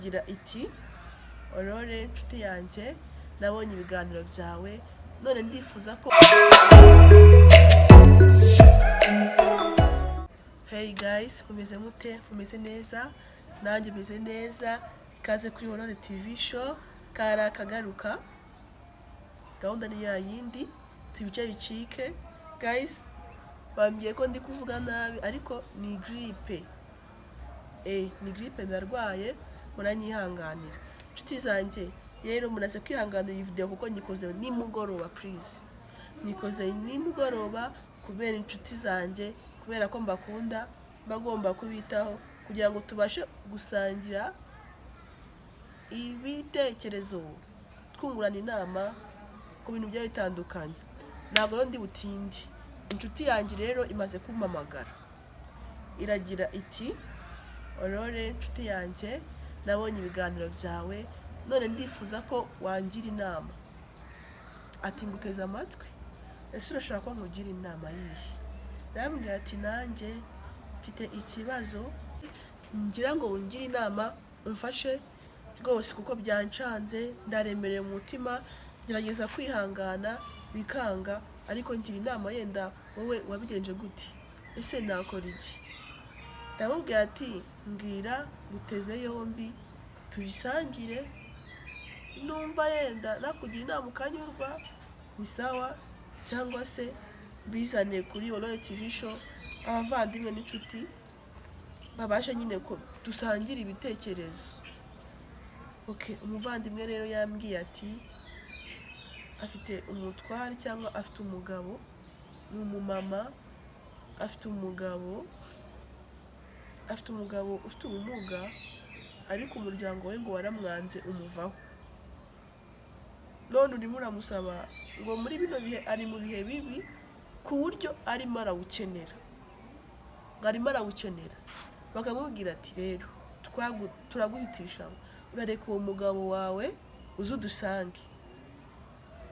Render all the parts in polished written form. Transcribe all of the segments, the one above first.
Gira iti: "Aurore nshuti yanjye, nabonye ibiganiro byawe, none ndifuza ko." Hey guys, mumeze mute? Mumeze neza? Nanjye meze neza. Ikaze kuri Aurore TV Show. Kari akagaruka, gahunda ni ya yindi, tubice bicike. Guys, bambwiye ko ndi kuvuga nabi, ariko ni grippe, ni grippe ndarwaye, muranyihanganira inshuti zanjye. Rero munaze kwihanganira iyi video kuko nyikoze nimugoroba. Please, nyikoze nimugoroba kubera inshuti zanjye, kubera ko mbakunda, mba ngomba kubitaho kugira ngo tubashe gusangira ibitekerezo, twungurana inama ku bintu bigiye bitandukanye. Ntabwo rero ndi butinde. Inshuti yanjye rero imaze kumpamagara, iragira iti: "Aurore nshuti yanjye, nabonye ibiganiro byawe, none ndifuza ko wangira inama." Ati: "Nguteze amatwi, ese urashaka ko nkugira inama yihe?" Arambwira ati: "Nanjye mfite ikibazo, ngira ngo ungire inama, umfashe rwose, kuko byancanze, ndaremerewe mu mutima, gerageza kwihangana bikanga, ariko ngira inama, yenda wowe wabigenje gute? Ese nakora iki?" Ndamubwira ati: "Mbwira, nguteze yombi, tubisangire. Numva yenda nakugira inama ukanyurwa, ni sawa, cyangwa se mbizane kuri Aurore TV Show, abavandimwe n'inshuti babashe nyine ko dusangire ibitekerezo." Okay, umuvandimwe rero yambwiye ati afite umutware, cyangwa afite umugabo, ni umumama, afite umugabo ufite ubumuga, ariko umuryango we ngo waramwanze umuvaho, none urimo uramusaba ngo muri bino bihe ari mu bihe bibi, ku buryo arimo arawukenera, ngo arimo arawukenera. Bakamubwira ati: "Rero turaguhitisha, urareka uwo mugabo wawe uze udusange,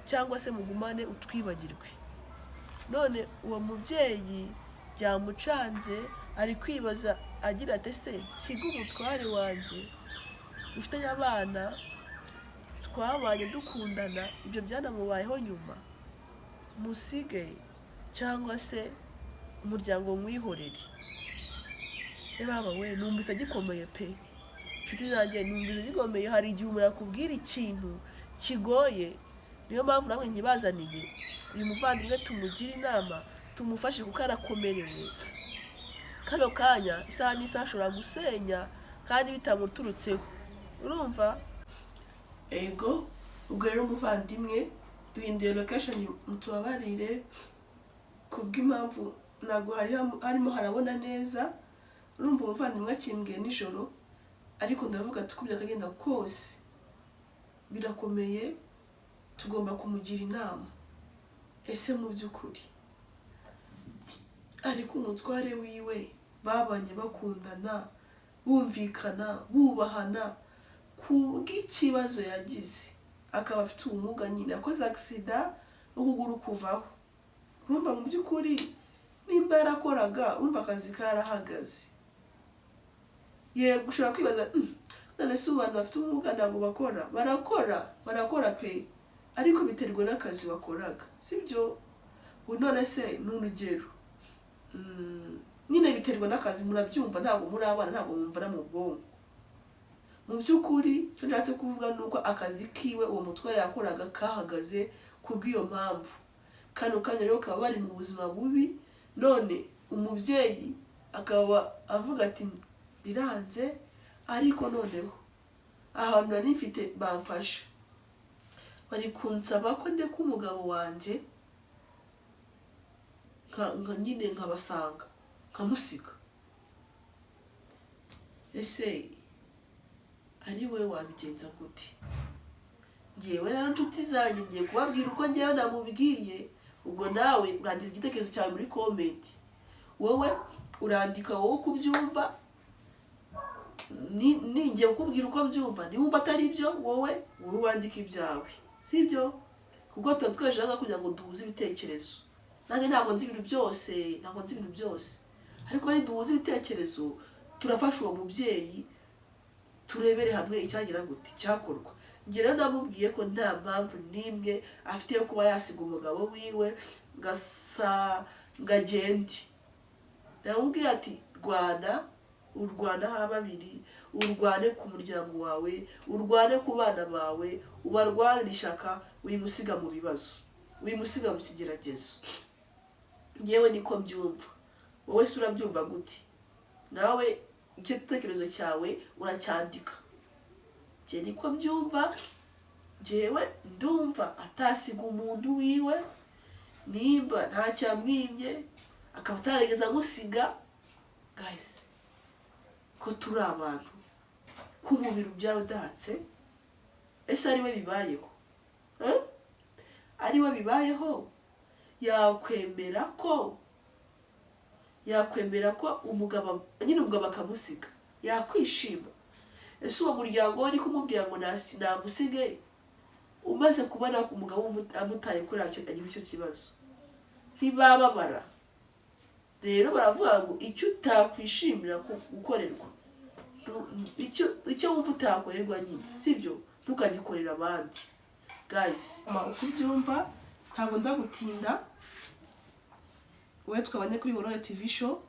cyangwa se mugumane utwibagirwe." None uwo mubyeyi byamucanze, ari kwibaza agira ati: "Ese kiga umutware wanjye dufitanye abana, twabanye dukundana, ibyo byanamubayeho nyuma, musige cyangwa se umuryango mwihorere?" Baba we, numvise agikomeye pe! Inshuti zanjye, numvise gikomeye. Hari igihe umuntu akubwira ikintu kigoye, niyo mpamvu namwe nkibazaniye uyu muvandimwe, tumugire inama, tumufashe, kuko arakomerewe kano kanya, isaha n'isaha ashobora gusenya kandi bitamuturutseho. Urumva? Ego. Ubwo rero umuvandimwe, duhinduye location, mutubabarire kubw'impamvu ntabwo hari harimo harabona neza. Urumva, umuvandimwe akimbwiye nijoro, ariko ndavuga ati uko byakagenda kose birakomeye, tugomba kumugira inama. Ese mu by'ukuri, ariko umutware wiwe babanye bakundana, bumvikana, bubahana, kubw'ikibazo yagize akaba afite ubumuga nyine, yakoze accident ukuguru kuvaho, urumva mu by'ukuri nimba yarakoraga, urumva akazi karahagaze. Yego, ushobora kwibaza: None se ubu abantu bafite ubumuga ntabwo bakora?" Barakora, barakora pe, ariko biterwa n'akazi wakoraga, sibyo? Ubu none se ni urugero, nyine biterwa n'akazi, murabyumva, ntabwo muri abana, ntabwo mwumva mu bwonko. Mu by'ukuri icyo nshatse kuvuga ni uko akazi kiwe uwo mutware yakoraga kahagaze kubw'iyo mpamvu. Kano kanya rero bakaba bari mu buzima bubi, none umubyeyi akaba avuga ati: "Biranze, ariko noneho ahantu nari mfite bamfashe, bari kunsaba ko ndeka umugabo wanjye nka nyine nkabasanga, nkamusiga." Ese ari we wabigenza gute? Ngewe rero nshuti zanjye, ngiye kubabwira uko ngewe namubwiye. Ubwo nawe urandika igitekerezo cyawe muri comment. Wowe urandika wowe uko ubyumva. Ningiye kukubwira uko mbyumva, niwumva atari byo, wowe wandika ibyawe, sibyo? Kuko tuba dukoresha aha kugira ngo duhuze ibitekerezo. Nanjye ntabwo nzi ibintu byose, ntabwo nzi ibintu byose, ariko niduhuza ibitekerezo turafasha uwo mubyeyi. Turebere hamwe icyagira gute cyakorwa. Njye rero namubwiye ko nta mpamvu n'imwe afite yo kuba yasiga umugabo wiwe ngasa ngo agende. Namubwiye ati: "Rwana, urwane aho babiri, urwane ku muryango wawe, urwane ku bana bawe, ubarwanire ishyaka, wimusiga mu bibazo, wimusiga mu kigeragezo." Ngewe niko mbyumva. Wowe se urabyumva gute? Nawe icyo gitekerezo cyawe uracyandika. Njye niko mbyumva. Njyewe ndumva atasiga umuntu wiwe nimba ntacyo yamwimye, akaba atarigeze amusiga. Guys, ko turi abantu, ko umubiri ubyara udahatse, ese ari we bibayeho? Eh? Ari we bibayeho, yakwemera ko umugabo nyine, umugabo akamusiga, yakwishima? Ese uwo muryango we uri kumubwira ngo namusige, umaze kubona ko umugabo amutaye kuri icyo agize icyo kibazo, ntibababara? Rero baravuga ngo icyo utakwishimira gukorerwa, icyo wumva utakorerwa nyine, sibyo, ntukagikorera abandi. Guys, uko ubyumva, ntabwo nza gutinda. Wowe twabanye kuri Horore TV Show,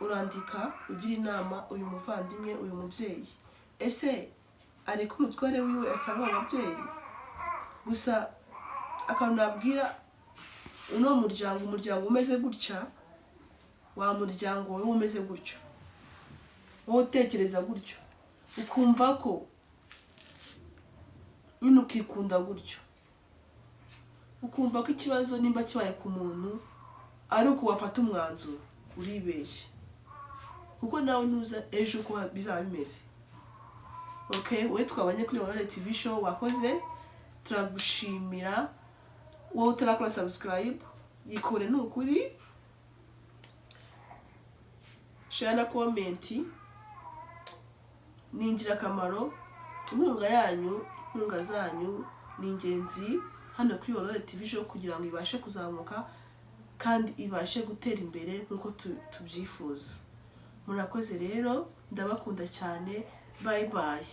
urandika ugira inama uyu muvandimwe, uyu mubyeyi. Ese areka umutware wiwe asanga abo babyeyi? Gusa akantu nabwira uno muryango, umuryango umeze gutya, wa muryango wowe umeze gutyo, wowe utekereza gutyo, ukumva ko nyine ukikunda gutyo, ukumva ko ikibazo nimba kibaye ku muntu ari uko wafata umwanzuro, uribeshye, kuko nawe ntuza ejo uko bizaba bimeze. Okay, wowe twabanye kuri Horore TV Show, wakoze, turagushimira. Wowe utarakora subscribe, yikore, ni ukuri. Share na comment ni ingirakamaro. Inkunga yanyu, inkunga zanyu ni ingenzi hano kuri Horore TV Show kugira ngo ibashe kuzamuka kandi ibashe gutera imbere nk'uko tubyifuza. Murakoze rero, ndabakunda cyane. Bye bye.